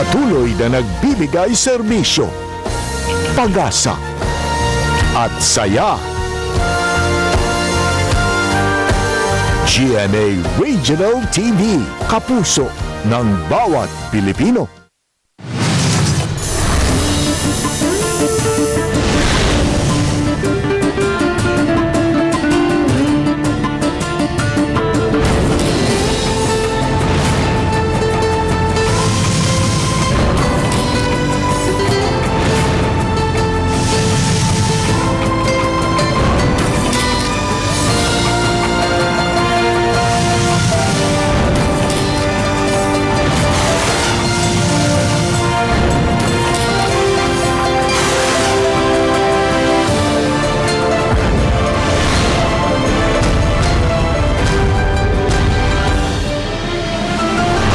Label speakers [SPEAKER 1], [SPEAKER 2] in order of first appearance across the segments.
[SPEAKER 1] Patuloy na nagbibigay serbisyo, pag-asa, at saya. GMA Regional TV, kapuso ng bawat Pilipino.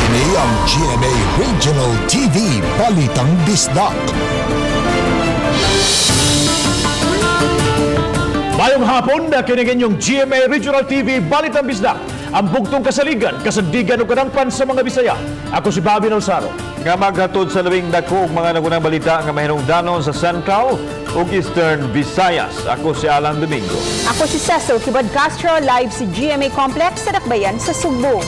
[SPEAKER 1] Kini ang GMA Regional TV Balitang Bisdak.
[SPEAKER 2] Mayong hapon na kinigin yung GMA Regional TV Balitang Bisdak. Ang bugtong kasaligan, kasandigan o kadangpan sa mga Bisaya. Ako si Bobby Nolsaro.
[SPEAKER 3] Nga maghatod sa labing dako ug mga nagunang balita nga mahinungdanon sa Central ug Eastern Visayas. Ako si Alan Domingo.
[SPEAKER 4] Ako si Cecil Kibod Castro, live sa GMA Complex sa Dakbayan sa Sugbo.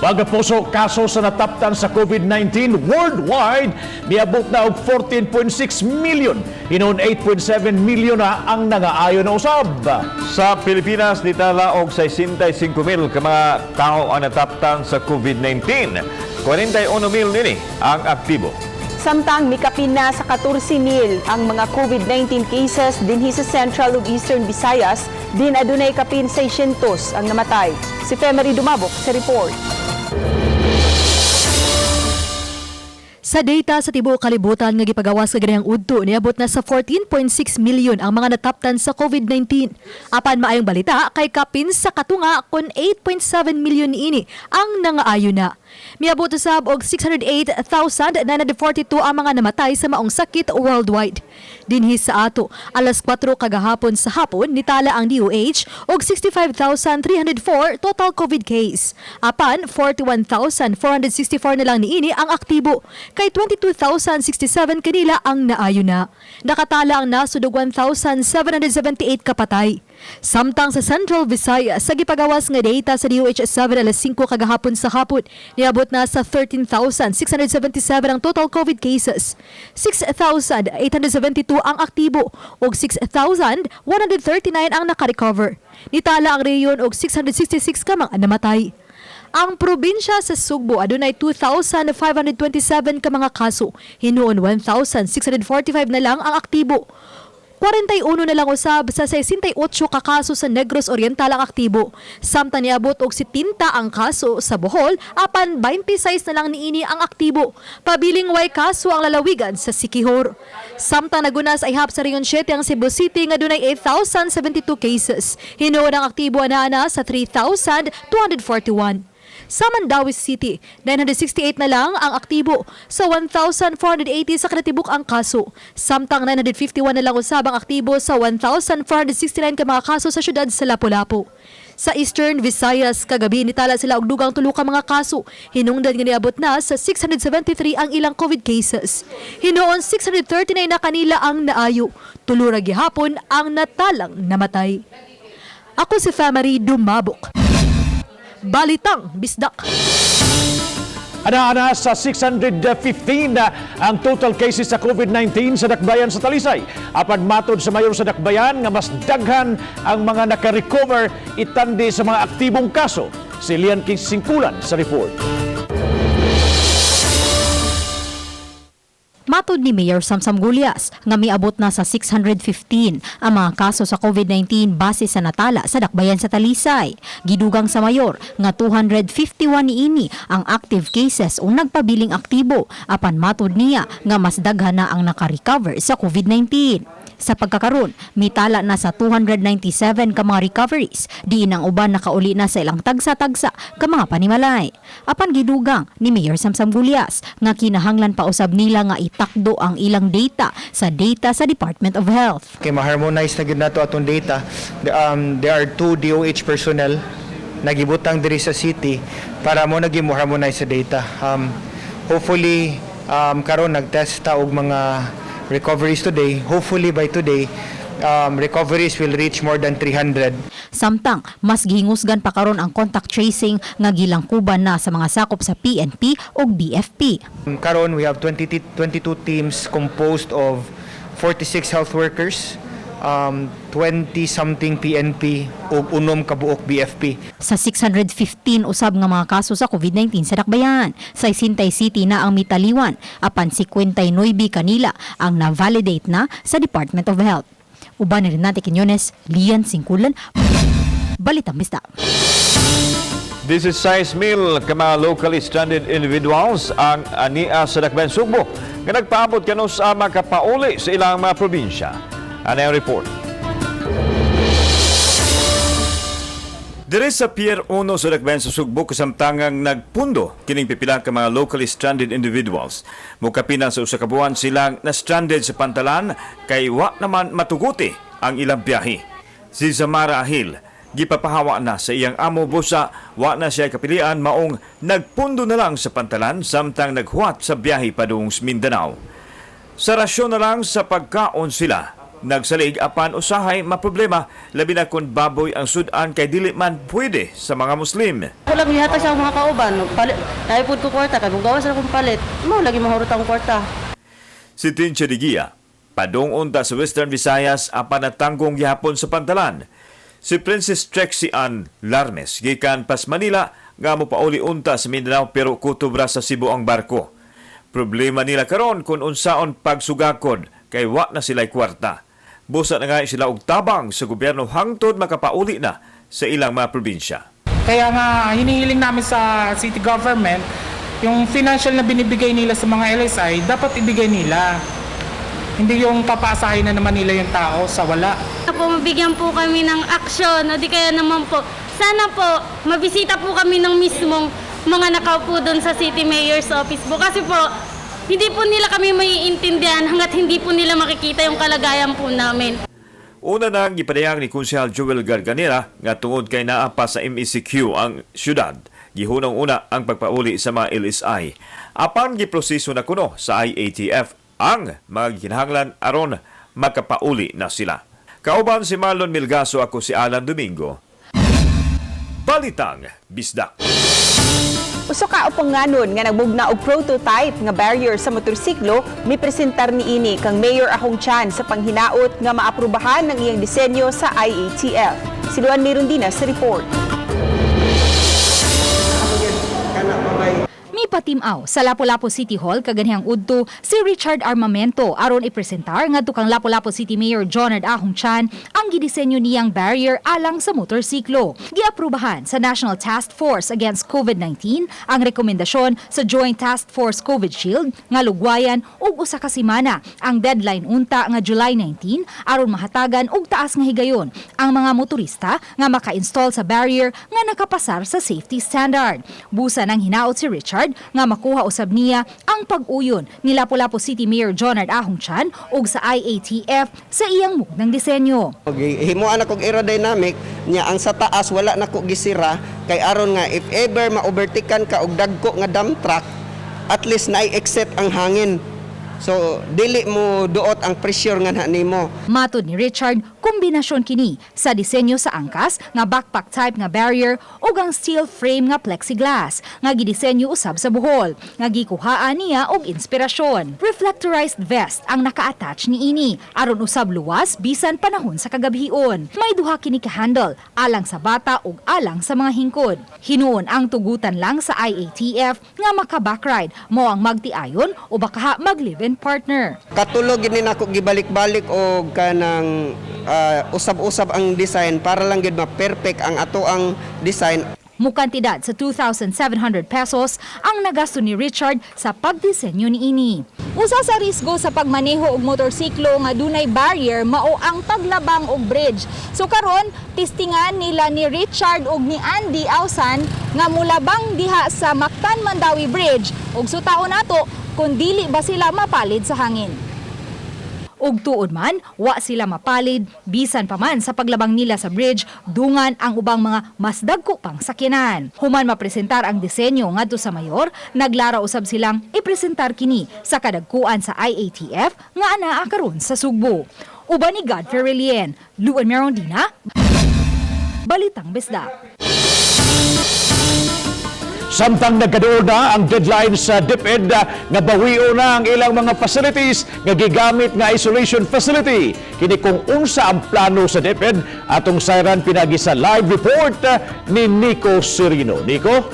[SPEAKER 2] Mga puso, kaso sa nataptan sa COVID-19 worldwide, miabot na og 14.6 million. Hinuon 8.7 million na ang nangaayo na usab.
[SPEAKER 3] Sa Pilipinas, nitala og 65,000 ka mga tao ang nataptan sa COVID-19. 41,000 nini ang aktibo.
[SPEAKER 4] Samtang mikapin na sa 14,000 ang mga COVID-19 cases dinhi sa Central ug Eastern Visayas, din adunay kapin 600 ang namatay. Si Femery Dumabok sa report.
[SPEAKER 5] Sa data sa tibuok kalibutan nga gipagawas kaganihang udto, niabot na sa 14.6 million ang mga nataptan sa COVID-19. Apan maayong balita kay kapin sa katunga kon 8.7 million niini ang nangaayo na. Miabot usab og 608,942 ang mga namatay sa maong sakit worldwide. Dinhi sa ato, alas 4 kagahapon sa hapon nitala ang DOH og 65,304 total COVID case. Apan 41,464 na lang niini ang aktibo kay 22,067 kanila ang naayo na. Nakatala ang nasod og 1,778 kapatay. Samtang sa Central Visayas, sa gipagawas nga data sa DOH 7 alas 5 kagahapon sa hapon, niabot na sa 13,677 ang total COVID cases. 6,872 ang aktibo ug 6,139 ang nakarecover. Nitala ang reyon og 666 ka mga namatay. Ang probinsya sa Sugbo adunay 2,527 ka mga kaso, hinuon 1,645 na lang ang aktibo. 41 na lang usab sa 68 ka kaso sa Negros Oriental ang aktibo. Samtang niabot og 70 ang kaso sa Bohol, apan 26 na lang niini ang aktibo. Pabiling way kaso ang lalawigan sa Sikihor. Samtang nagunas ay hap sa Region 7 ang Cebu City nga dunay 8,072 cases. Hinuon ang aktibo ana sa 3,241. Sa Mandaue City, 968 na lang ang aktibo sa 1,480 sa kinatibuk ang kaso. Samtang 951 na lang usab ang aktibo sa 1,469 ka mga kaso sa syudad sa Lapu-Lapu. Sa Eastern Visayas, kagabi nitala sila og dugang tulo ka mga kaso. Hinungdan nga niabot na sa 673 ang ilang COVID cases. Hinuon 639 na kanila ang naayo. Tulo ra gihapon ang natalang namatay. Ako si Famary Dumabok. Balitang Bisdak.
[SPEAKER 2] Ana-ana sa 615 na ang total cases sa COVID-19 sa Dakbayan sa Talisay. Apan matod sa mayor sa Dakbayan nga mas daghan ang mga nakarecover itandi sa mga aktibong kaso. Si Lian King Singkulan sa report.
[SPEAKER 6] Matod ni Mayor Samsam Gulyas nga miabot na sa 615 ang mga kaso sa COVID-19 base sa natala sa Dakbayan sa Talisay. Gidugang sa mayor nga 251 niini ang active cases o nagpabiling aktibo apan matod niya nga mas daghan na ang nakarecover sa COVID-19. Sa pagkakaron, mitala na sa 297 ka mga recoveries, diin ang uban nakauli na sa ilang tagsa-tagsa ka mga panimalay. Apan gidugang ni Mayor Samsam Gullas nga kinahanglan pa usab nila nga itakdo ang ilang data sa data sa Department of Health.
[SPEAKER 7] Kay ma-harmonize na gyud nato atong data. There are two DOH personnel nagibutang diri sa city para mo naging mo harmonize sa data. Hopefully karon nagtest ta og mga recoveries today. Hopefully by today recoveries will reach more than 300.
[SPEAKER 6] Samtang mas gihingusgan pa karon ang contact tracing nga gilangkuban na sa mga sakop sa PNP ug BFP.
[SPEAKER 7] Karon we have 20, 22 teams composed of 46 health workers, 20 something PNP ug 6 ka buok BFP.
[SPEAKER 6] Sa 615 usab nga mga kaso sa COVID-19 sa Dakbayan, sa Sintay City na ang mitaliwan, apan 59 kanila ang na-validate na sa Department of Health. Uban ni Renate Quiñones, Lian Singkulan, Balitang Bisdak.
[SPEAKER 3] 16,000 ka mga locally stranded individuals ang ania sa Dakbayan Sugbo nga nagpaabot kanus-a makapauli sa ilang mga probinsya. Ano ang report? Dire sa Pier 1 sa Dakbayan sa Sugbo, kasamtangang nagpundo kining pipila ka mga locally stranded individuals. Mukapina sa 1 ka buwan silang na-stranded sa pantalan kay wa naman matuguti ang ilang biyahe. Si Zamara Ahil gipapahawa na sa iyang amo busa wa na siya kapilian maong nagpundo na lang sa pantalan samtang naghuwat sa biyahe padung sa Mindanao. Sa rasyon na lang sa pagkaon sila nagsalig, apan usahay maproblema, labi na kung baboy ang sudan kay dili man pwede sa mga Muslim.
[SPEAKER 8] Ako lang gihatag sa akong mga kauban, palit, naipod ko kwarta, kay mugawas na akong palit. Mao lagi mahurot akong kwarta.
[SPEAKER 3] Si Tinche Digia, padung unta sa Western Visayas apan natanggong gihapon sa pantalan. Si Princess Trexie Ann Larmes gikan pas Manila nga mopauli unta sa Mindanao pero kutob ra sa Cebu ang barko. Problema nila karon kung unsaon pagsugakod kay wa na sila'y kwarta. Busa na nga sila og tabang sa gobyerno hangtod makapauli na sa ilang mga probinsya.
[SPEAKER 9] Kaya nga hinihiling namin sa city government, yung financial na binibigay nila sa mga LSI, dapat ibigay nila. Hindi yung papaasahin na naman nila yung tao sa wala.
[SPEAKER 10] Po, mabigyan po kami ng aksyon o di kaya naman po, sana po mabisita po kami ng mismong mga nakaupo doon sa City Mayor's Office po. Kasi po, hindi po nila kami maiintindihan hanggat hindi po nila makikita yung kalagayan po namin.
[SPEAKER 3] Una nang gipadayag ni Konsehal Joel Garganera nga tungod kay naa pa sa MECQ ang syudad, gihunong una ang pagpauli sa mga LSI. Apan giproseso na kuno sa IATF ang mga kinahanglan aron makapauli na sila. Kauban si Marlon Milgaso, ako si Alan Domingo. Balitang Bisdak.
[SPEAKER 4] Usa ka upanganon nga nagbugna og prototype nga barrier sa motorsiklo mipresentar niini kang Mayor Ahong Chan sa panghinaot nga maaprubahan ang iyang disenyo sa IATF. Si Luan Mirundina sa report.
[SPEAKER 11] Mipatimaw sa Lapu-Lapu City Hall kaganhang udto si Richard Armamento aron ipresentar ngadto kang Lapu-Lapu City Mayor Jonard Ahong Chan ang gidisenyo niyang barrier alang sa motorsiklo. Giaprubahan sa National Task Force Against COVID-19 ang rekomendasyon sa Joint Task Force COVID Shield nga lugwayan og 1 ka semana ang deadline unta nga July 19 aron mahatagan og taas nga higayon ang mga motorista nga maka-install sa barrier nga nakapasar sa safety standard. Busa nang hinaot si Richard nga makuha usab niya ang pag-uyon ni Lapu-Lapu City Mayor Jonard Ahong Chan ug sa IATF sa iyang mugnang disenyo.
[SPEAKER 12] Himuan na kog aerodynamic niya, ang sa taas wala na ko gisira kay aron nga if ever ma-overtaken ka og dagko nga dump truck, at least na-exit ang hangin. So dili mo duot ang pressure nga na nimo.
[SPEAKER 11] Matod ni Richard, kombinasyon kini sa disenyo sa angkas nga backpack type nga barrier ug ang steel frame nga plexiglass nga gidisenyo usab sa Bohol nga gikuhaan niya og inspirasyon. Reflectorized vest ang naka-attach niini aron usab luwas bisan panahon sa kagabhion. May duha kini ka handle, alang sa bata ug alang sa mga hingkod. Hinuon ang tugutan lang sa IATF nga maka-backride mo ang magtiayon o baka mag-live-in partner.
[SPEAKER 12] Katulo gid ni nako gibalik-balik og kanang usab-usab ang design para lang gid ma-perfect ang ato ang design.
[SPEAKER 11] Mukantidad sa 2,700 pesos ang nagasto ni Richard sa pagdisenyo niini. Usa sa risgo sa pagmaneho og motorsiklo nga dunay barrier mao ang paglabang og bridge. So karon testingan nila ni Richard ug ni Andy Ausan nga mulabang diha sa Mactan Mandawi Bridge ug sutaon nato kung dili ba sila mapalid sa hangin. Ug tuod man, wa sila mapalid bisan pa man sa paglabang nila sa bridge, dungan ang ubang mga mas dagko pang sakyanan. Human mapresentar ang disenyo ngadto sa mayor, naglara usab silang ipresentar kini sa kadagkuan sa IATF nga anaa karon sa Sugbo. Uban ni Godfrey Relien, Luan Merondina, Balitang Bisdak.
[SPEAKER 2] Samtang nagkaduol na ang deadline sa DepEd nga bawio na ang ilang mga facilities nga gigamit nga isolation facility. Kini kung unsa ang plano sa DepEd atong sayran pinagi sa live report ni Nico Serino. Nico?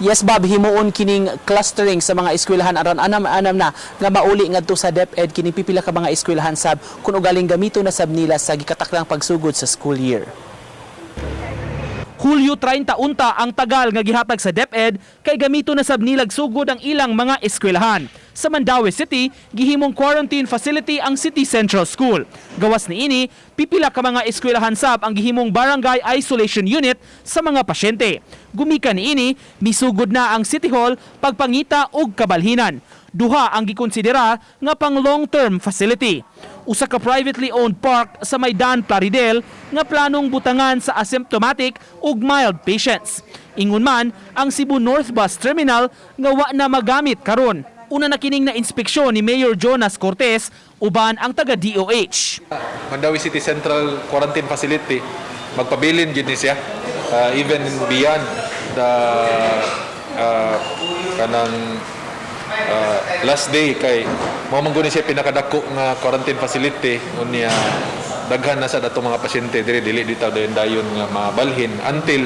[SPEAKER 13] Yes, Bob, himuon kining clustering sa mga eskwelahan aron anam-anam na nga mauli ngadto sa DepEd kining pipila ka mga eskwelahan sab kun ugaling gamito na sab nila sa gikataklang pagsugod sa school year.
[SPEAKER 14] Hulyo 30 unta ang tagal nga gihatag sa DepEd kay gamito na sab nilag sugod ang ilang mga eskwelahan. Sa Mandaue City, gihimong quarantine facility ang City Central School. Gawas niini, pipila ka mga eskwelahan sab ang gihimong barangay isolation unit sa mga pasyente. Gumikan niini, misugod na ang City Hall pagpangita og kabalhinan. Duha ang gikonsidera nga pang long-term facility. Usa ka privately owned park sa Maydan Plaridel nga planong butangan sa asymptomatic ug mild patients. Ingon man ang Cebu North Bus Terminal nga wa na magamit karon. Una na kining na inspeksyon ni Mayor Jonas Cortez uban ang taga DOH.
[SPEAKER 15] Mandaue City Central Quarantine Facility, magpabilin gid ni siya even beyond the kanang last day kay mao man gud ni siya pinakadako nga quarantine facility, unya daghan na sa datong mga pasyente diri, dili ditaw dayon dayon nga mabalhin until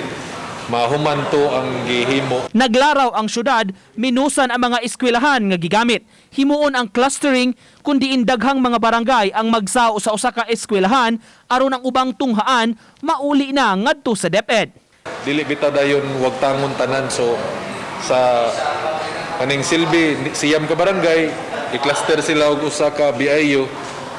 [SPEAKER 15] mahuman to ang gihimo.
[SPEAKER 14] Naglaraw ang syudad, minusan ang mga eskwelahan nga gigamit. Himuon ang clustering kun diin daghang mga barangay ang magsao sa usa ka eskwelahan aron ang ubang tunghaan mauli na ngadto sa DepEd.
[SPEAKER 15] Dili bitaw dayon wag tangon tanan, so sa kaning silbi siyam ka barangay i-cluster sila og usa ka BIU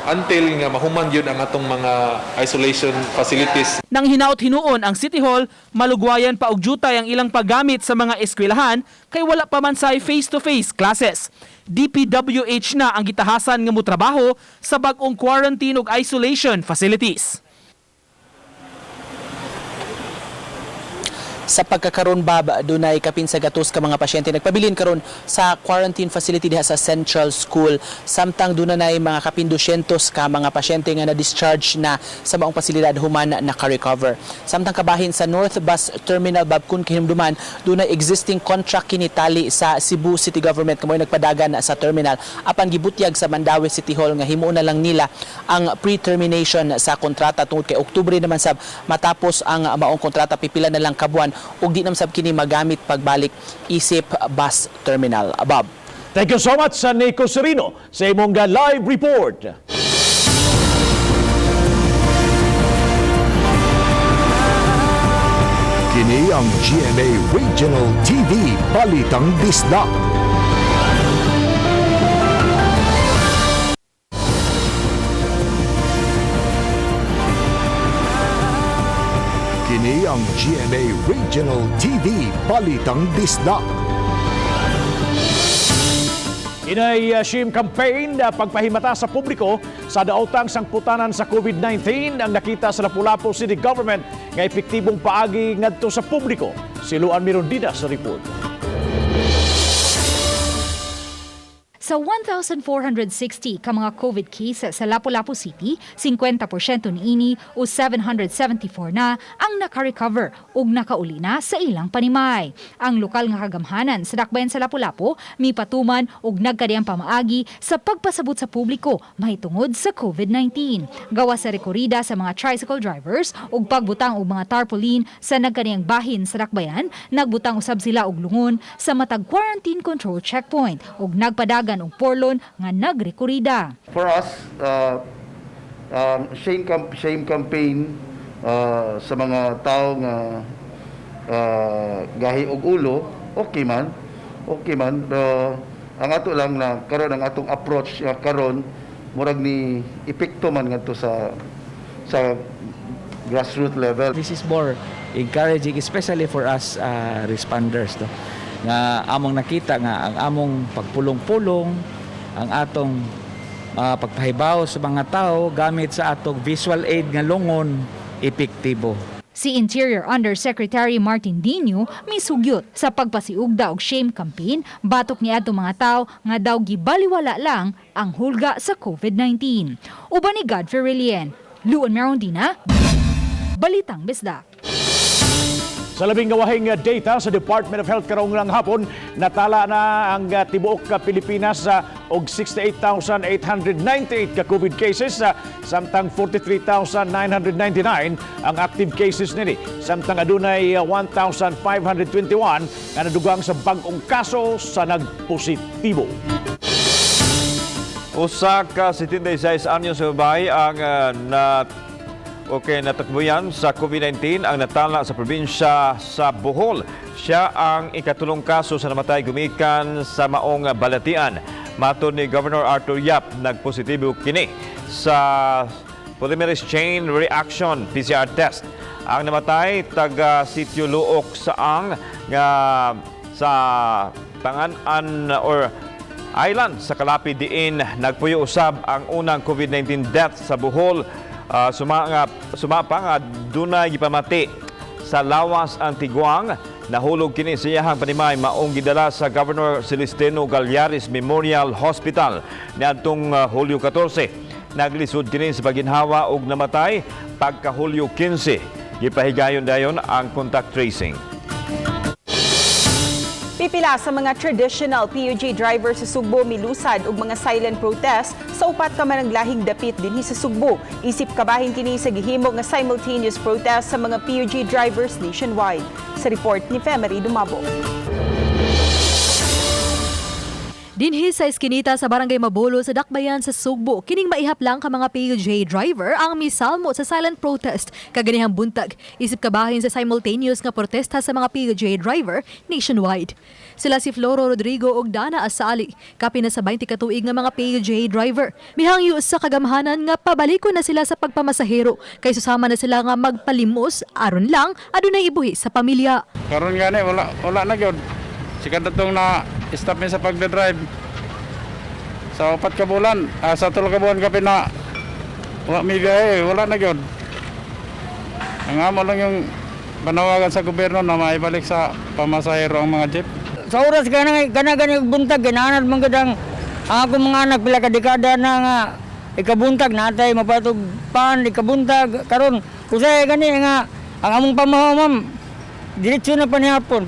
[SPEAKER 15] until nga mahuman yun ang atong mga isolation facilities.
[SPEAKER 14] Nang hinaot hinuon ang City Hall, malugwayan pa og jutay ang ilang paggamit sa mga eskwelahan kay wala pa man say face-to-face classes. DPWH na ang gitahasan nga motrabaho sa bag-ong quarantine ug isolation facilities.
[SPEAKER 13] Sa pagkakaron, Bob, dunay kapin sa gatos ka mga pasyente nagpabilin karon sa quarantine facility diha sa Central School, samtang dunay mga kapin 200 ka mga pasyente nga na-discharge na sa maong pasilidad human naka-recover. Samtang kabahin sa North Bus Terminal, Bob, kun kahinumduman dunay existing contract kini tali sa Cebu City Government nga nagpadagan sa terminal, apan gibutyag sa Mandaue City Hall nga himuon na lang nila ang pre-termination sa kontrata tungod kay Oktubre naman sab matapos ang maong kontrata, pipila na lang kabuan ug di naman sab kini magamit pagbalik isip bus terminal. Bob.
[SPEAKER 2] Thank you so much sa Nico Serino sa imong live report.
[SPEAKER 1] Kini ang GMA Regional TV Balitang Bisdak. Kini ang GMA Regional TV Balitang Bisdak.
[SPEAKER 2] Inay SHIM campaign na pagpahimata sa publiko sa daotang sangputanan sa COVID-19 ang nakita sa Lapu-Lapu City Government nga epektibong paagi ngadto sa publiko. Si Luan Mirondina sa report.
[SPEAKER 11] Sa 1,460 ka mga COVID cases sa Lapu-Lapu City, 50% niini o 774 na ang naka-recover ug nakauli na sa ilang panimay. Ang lokal nga kagamhanan sa dakbayan sa Lapu-Lapu mipatuman ug nagkadiyang pamaagi sa pagpasabot sa publiko mahitungod sa COVID-19. Gawa sa rekorida sa mga tricycle drivers ug pagbutang og mga tarpaulin sa nagkadiyang bahin sa dakbayan, nagbutang usab sila og lungon sa matag quarantine control checkpoint ug nagpadagan og porlon nga nagrekorida.
[SPEAKER 16] For us, Ang shame campaign sa mga tao nga gahi og ulo, okay man. Okay man. Pero ang ato lang na karon, ang atong approach karon murag ni epekto man ngadto sa grassroots level.
[SPEAKER 17] This is more encouraging, especially for us responders, no? Nga among nakita nga ang among pagpulong-pulong, ang atong pagpahibaw sa mga tao gamit sa atong visual aid nga lungon, epektibo.
[SPEAKER 11] Si Interior Undersecretary Martin Dino misugyot sa pagpasiugda og shame campaign batok ni adto mga tawo nga daw gibaliwala lang ang hulga sa COVID-19. Uban ni Godfrey Relien, Luan Merondina, Balitang Bisdak.
[SPEAKER 2] Sa labing gawahing data sa Department of Health karong ng hapon, natala na ang tibuok ka Pilipinas sa og 68,898 ka COVID cases, samtang 43,999 ang active cases nini. Samtang adunay 1,521 nga nadugang sa bag-ong kaso sa nagpositibo.
[SPEAKER 3] Usa ka 76 anyos sa babae ang na okay, natakbuyan sa COVID-19 ang natala sa probinsya sa Bohol. Siya ang ikatulong kaso sa namatay gumikan sa maong balatian. Matod ni Governor Arthur Yap, nagpositibo kini sa polymerase chain reaction PCR test. Ang namatay taga Sitio Luok Saang nga sa Pangan-an or Island sa Calape diin nagpuyo usab ang unang COVID-19 death sa Bohol. Suma pa nga dunay gipamati sa lawas ang tigwang. Nahulog kini sa iyahang panimay, maong gidala sa Governor Celestino Gallares Memorial Hospital niadtong Hulyo 14. Naglisod kini sa paginhawa og namatay pagka Hulyo 15. Gipahigayon dayon ang contact tracing.
[SPEAKER 4] Pipila sa mga traditional PUJ driver sa Sugbo milusad og mga silent protest sa upat ka managlahing dapit dinhi sa Sugbo. Isip kabahin kini sa gihimo nga simultaneous protest sa mga PUJ drivers nationwide. Sa report ni Femery Dumabo.
[SPEAKER 5] Dinhi sa eskinita sa Barangay Mabolo sa Dakbayan sa Sugbo, kining maihap lang ka mga PUJ driver ang misalmo sa silent protest kaganihang buntag. Isip kabahin sa simultaneous nga protesta sa mga PUJ driver nationwide. Sila si Floro Rodrigo ug Dana Asali, kapin na sa 20 ka tuig nga mga PUJ driver. Mihangyo sa kagamhanan nga pabaliko na sila sa pagpamasahero kay susama na sila nga magpalimos aron lang adunay ibuhi sa pamilya.
[SPEAKER 18] Karon gani wala wala na gyud. Sikat na tong na stop mi sa pagda-drive. Sa 4 ka bulan, sa 3 ka buwan kapin na wala mi biyahe, wala na gyud. Ang amo lang yung panawagan sa gobyerno na maibalik sa pamasahero ang mga jeep.
[SPEAKER 19] Sa oras kana kana gani buntag, ganahan man gud ang akong mga anak, pila ka dekada na nga ikabuntag natay mapatog pan ikabuntag. Karon usay gani nga ang among pamahaw, ma'am, diretso na panihapon.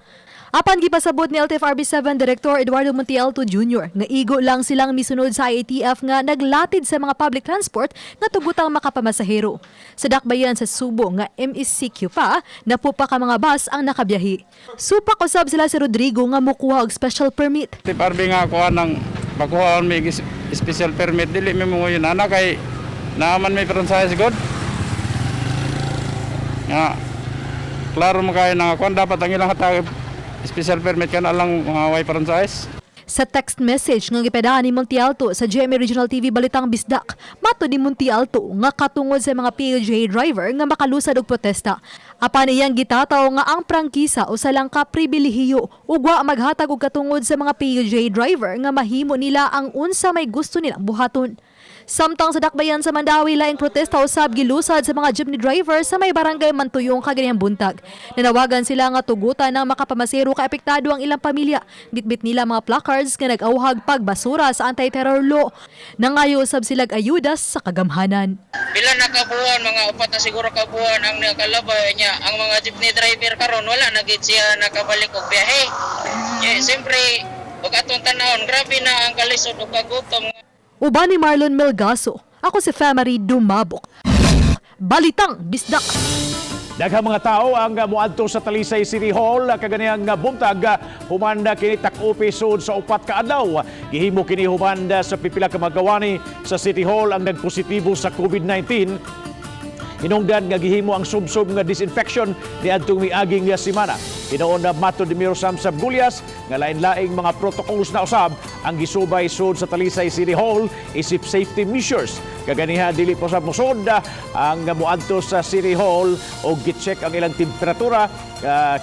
[SPEAKER 5] Apan gipasabot ni LTFRB 7 Director Eduardo Montialto Jr. nga igo lang silang misunod sa IATF nga naglatid sa mga public transport nga tugutang makapamasahero. Sa dakbayan sa Subo nga MECQ pa, napupa ka mga bus ang nakabiyahi. Supak usab sila si Rodrigo nga mukuha og special permit.
[SPEAKER 18] TPRB nga kuha ng pakuha may special permit, dili mi mo yun ana kay naaman may franchise god. Nga klaro mo kayo nga kuan, dapat ang ilang hatag special permit kana lang mga way franchise.
[SPEAKER 5] Sa text message nga gipadaan ni Montialto sa GMA Regional TV Balitang Bisdak, mato ni Montialto nga katungod sa mga PUJ driver nga makalusad og protesta. Apan iyang gitataw nga ang prangkisa usa lang ka pribilehiyo ug wa maghatag og katungod sa mga PUJ driver nga mahimo nila ang unsa may gusto nilang buhaton. Samtang sa dakbayan sa Mandaue, laing protesta usab gilusad sa mga jeepney driver sa may barangay Mantuyong kaganihang buntag. Nanawagan sila nga tugutan ng makapamasero kay apektado ang ilang pamilya. Bitbit nila mga placards nga nag-awhag pagbasura sa anti-terror law. Nangayo usab silag ayuda sa kagamhanan.
[SPEAKER 20] Pila na kabuan, mga 4 na siguro kabuan ang nakalabay niya. Ang mga jeepney driver karon wala na gid siya nakabalik og biyahe. Yeah, siyempre, ug atong tanawon, grabe na ang kalisod ug kagutom.
[SPEAKER 5] Uban ni Marlon Melgaso, ako si Femary Dumabok. Balitang Bisdak.
[SPEAKER 2] Daghang mga tao ang moadto sa Talisay City Hall kaganihang buntag human kini tak-upi sud sa 4 ka adlaw. Gihimo kini human sa pipila ka magawani sa City Hall ang nagpositibo sa COVID-19. Hinungdan nga gihimo ang sub-sub nga disinfection niadtong miaging semana. Hinuon na matod ni Mayor Sam Gullas nga lain-laing mga protocols na usab ang gisubay sud sa Talisay City Hall isip safety measures. Kaganiha dili pa usab mosud ang moadto sa City Hall og gi-check ang ilang temperatura,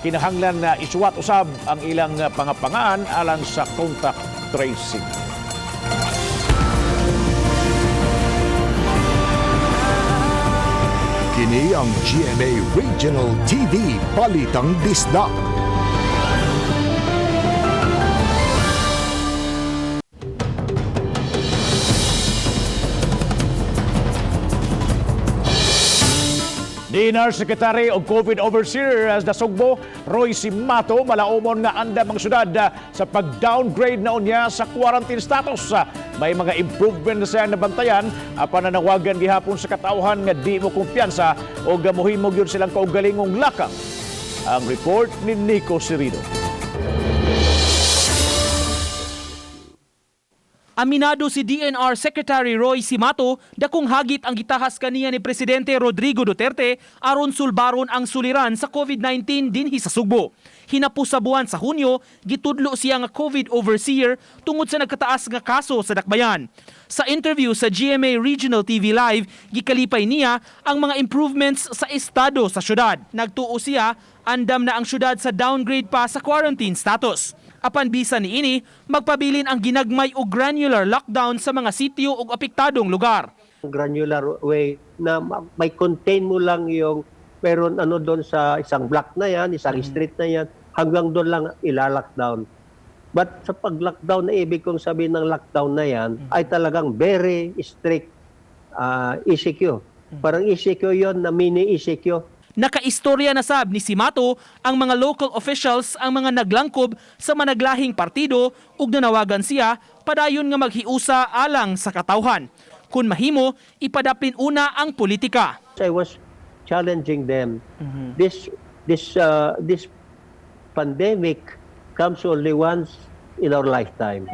[SPEAKER 2] kinahanglan na isuwat usab ang ilang pangapangaan alang sa contact tracing.
[SPEAKER 1] Kini ang GMA Regional TV Balitang Bisdak.
[SPEAKER 2] DNR Secretary og COVID Overseer sa Sugbo, Roy Simato, malaumon nga andam ang syudad sa pag-downgrade na unya sa quarantine status. May mga improvement na siyang nabantayan, apan nanawagan gihapon sa katawhan nga di mo kumpiyansa o muhimog yun silang kaugalingong lakang. Ang report ni Nico Sirido.
[SPEAKER 14] Aminado si DNR Secretary Roy Simato dakong hagit ang gitahas kaniya ni Presidente Rodrigo Duterte aron sulbaron ang suliran sa COVID-19 dinhi sa Sugbo. Hinapos sa buwan sa Hunyo, gitudlo siya nga COVID overseer tungod sa nagkataas nga kaso sa dakbayan. Sa interview sa GMA Regional TV Live, gikalipay niya ang mga improvements sa estado sa syudad. Nagtuo siya, andam na ang syudad sa downgrade pa sa quarantine status. Apan bisan niini, magpabilin ang ginagmay o granular lockdown sa mga sitio ug apektadong lugar.
[SPEAKER 21] Granular way na may contain mo lang yung meron ano doon sa isang block na yan, isang street na yan, hanggang doon lang ila-lockdown. But sa pag-lockdown na ibig kong sabihin ng lockdown na yan, ay talagang very strict ECQ. Parang ECQ yon na mini ECQ.
[SPEAKER 14] Nakaistorya na sab ni Simato ang mga local officials ang mga naglangkob sa managlahing partido ug nanawagan siya padayon nga maghiusa alang sa katawhan. Kun mahimo, ipadaplin una ang politika.
[SPEAKER 21] I was challenging them. This pandemic comes only once in our lifetime.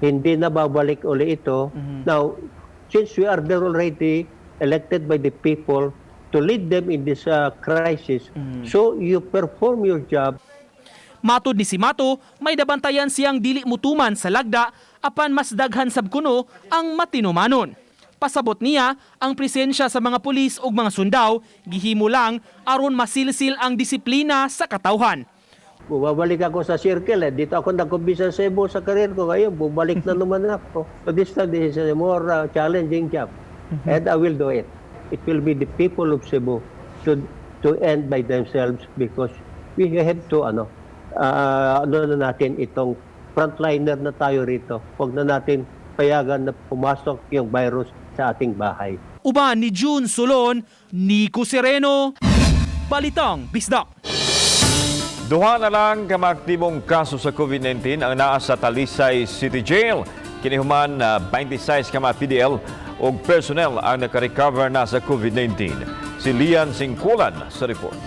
[SPEAKER 21] Hindi na babalik uli ito. Now, since we are there already elected by the people to lead them in this crisis, so you perform your job.
[SPEAKER 14] Matod ni Simato, may nabantayan siyang dili mutuman sa lagda apan mas daghan sab kuno ang matinumanon. Pasabot niya ang presensya sa mga pulis ug mga sundao gihimo lang aron masilsil ang disiplina sa katawhan.
[SPEAKER 21] Bumabalik ako sa circle eh. Dito ako nag-umpisa sa Cebu sa career ko. Ngayon, bumalik na naman ako. So this time, this is a more challenging job. And I will do it. It will be the people of Cebu to end by themselves because we have to, ano na natin itong frontliner na tayo rito. Huwag na natin payagan na pumasok yung virus sa ating bahay.
[SPEAKER 14] Uban ni June Solon, Nico Sereno, Balitang Bisdak.
[SPEAKER 3] Duha na lang ka mga aktibong kaso sa COVID-19 ang naa sa Talisay City Jail. Kini human na 26 ka mga PDL og personnel ang nakarecover na sa COVID-19. Si Lian Singkulan sa report.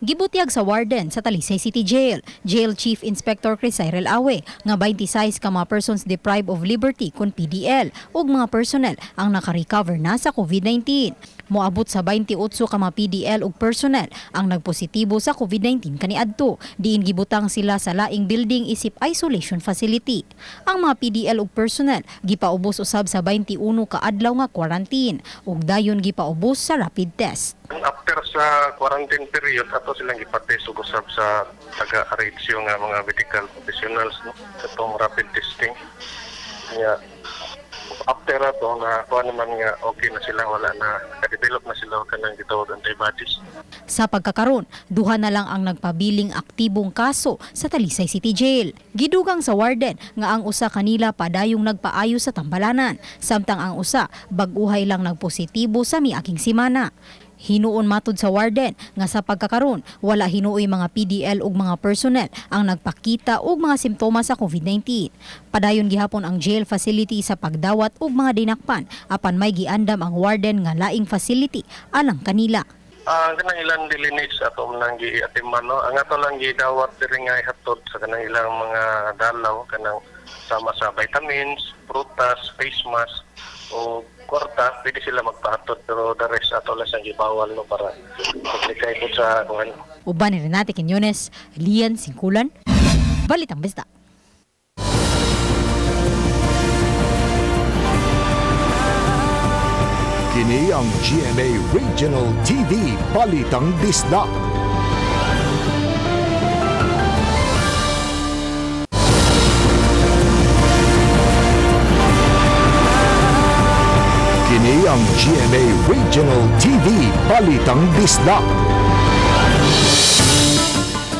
[SPEAKER 6] Gibutyag sa warden sa Talisay City Jail, Jail Chief Inspector Chris Cyril Awe, nga 26 ka mga persons deprived of liberty kun PDL ug mga personnel ang nakarecover na sa COVID-19. Moabot sa 28 ka mga PDL ug personnel ang nagpositibo sa COVID-19 kaniadto. Diin gibutang sila sa laing building isip isolation facility. Ang mga PDL ug personnel gipaubos usab sa 21 ka adlaw nga quarantine ug dayon gipaubos sa rapid test.
[SPEAKER 22] After sa quarantine period, ato silang ipatest ug usab sa taga-RHU nga mga medical professionals, no, katong rapid testing. Nya after ato na kuha naman nga okay na sila, wala na ka-develop na sila kanang gitawag antibodies.
[SPEAKER 6] Sa pagkakaron, duha na lang ang nagpabiling aktibong kaso sa Talisay City Jail. Gidugang sa warden nga ang usa kanila padayong nagpaayo sa tambalanan, samtang ang usa bag-uhay lang nagpositibo sa miaging simana. Hinuon matud sa warden nga sa pagkakaron wala hinuoy mga PDL ug mga personnel ang nagpakita og mga simptomas sa COVID-19. Padayon gihapon ang jail facility sa pagdawat og mga dinakpan apan may giandam ang warden nga laing facility alang kanila.
[SPEAKER 22] Ang kanang ilang daily needs ato nang giatiman, no. Ang ato lang gidawat diri nga ihatod sa kanang ilang mga dalaw, kanang sama sa vitamins, prutas, face mask o kwarta, pwede sila magpahatod, pero the rest ato lang siyang gibawal, no, para maglikay po sa kuan.
[SPEAKER 6] Uban ni Renate Quiñones, Lian Singkulan, Balitang Bisdak.
[SPEAKER 1] Kini ang GMA Regional TV Balitang Bisdak. Kini ang GMA Regional TV Balitang Bisdak.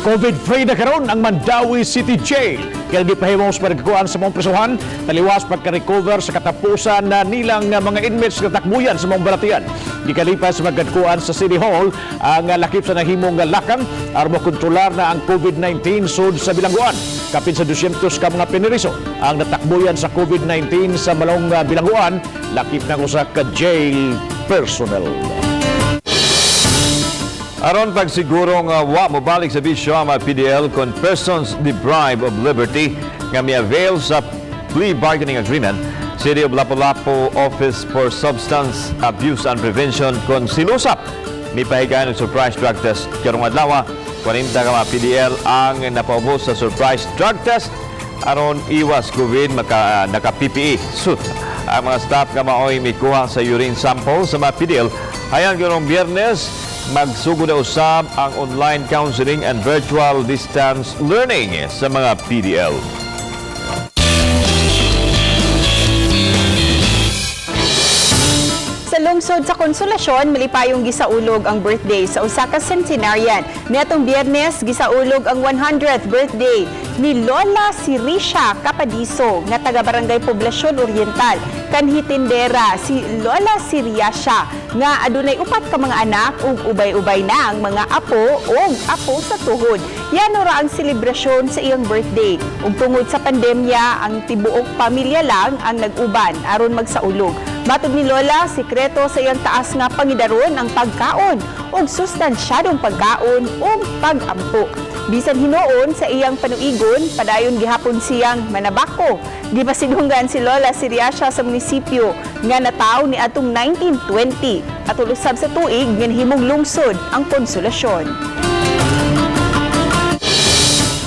[SPEAKER 2] COVID-free na karon ang Mandaue City Jail. Kaya gipahimong sa pagkakuan sa mga prisuhan, taliwas pagka-recover sa katapusan na nilang mga inmates nga takbuyan sa mga balatian. Gikalipas sa magkadkuan sa City Hall ang lakip sa nahimong lakang aron makontrolar na ang COVID-19 sud sa bilangguan. Kapin sa 200 ka mga piniriso ang natakbuyan sa COVID-19 sa malong bilangguan, lakip na usa ka jail personnel.
[SPEAKER 3] Aron pagsiguro nga wa mobalik sa bisyo ang mga PDL kon persons deprived of liberty nga mi-avail sa plea bargaining agreement, City of Lapu-Lapu Office for Substance Abuse and Prevention kon SILUSAP mipahigayon og surprise drug test karong adlaw. 40 ka mga PDL ang napaubos sa surprise drug test aron iwas COVID. Maka, naka PPE suit ang mga staff nga maoy mikuha sa urine sample sa mga PDL. Hayan karong Biyernes magsugod na usab ang online counseling and virtual distance learning sa mga PDL.
[SPEAKER 4] Sa lungsod sa Konsolasyon, malipayong gisaulog ang birthday sa usa ka centenarian. Niadtong Biyernes, gisaulog ang 100th birthday ni Lola Sirisha Capadiso nga taga Barangay Poblacion Oriental. Kanhi tindera si Lola Siriasha nga adunay upat ka mga anak ug ubay-ubay na ang mga apo ug apo sa tuhod. Yan ra ang selebrasyon sa iyang birthday. Ug tungod sa pandemya, ang tibuok pamilya lang ang nag-uban aron magsaulog. Matod ni Lola, sikreto sa iyang taas nga pangidaron ang pagkaon ug sustansyadong pagkaon ug pagampo. Bisan hinuon sa iyang panuigon, padayon gihapon siyang manabako. Gipasidunggan si Lola Siriasha sa munisipyo nga nataw ni atong 1920 at usab sa tuig nga nahimong lungsod ang Konsolasyon.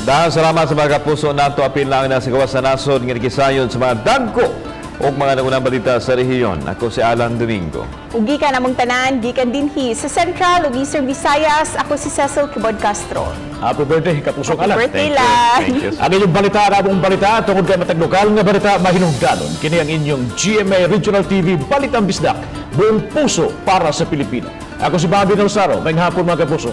[SPEAKER 3] Dahil salamat sa mga kapuso nato, apil lang na sa gawas sa nasod nga nakisayon sa mga dagko o mga naunang balita sa rehiyon. Ako si Alan Domingo.
[SPEAKER 4] Ug gikan among tanan, gikan dinhi sa Central ug Eastern Visayas, ako si Cecil Kibod Castro.
[SPEAKER 2] Happy birthday, kapusong
[SPEAKER 4] Happy
[SPEAKER 2] Alan.
[SPEAKER 4] birthday, Lan.
[SPEAKER 3] Thank you.
[SPEAKER 2] Ang inyong balita, among balita, tungod kay matag lokal nga balita, mahinungdanon. Kini ang inyong GMA Regional TV Balitang Bisdak, buong puso para sa Pilipino. Ako si Bobby Nolsaro. Maayong hapon, mga kapuso.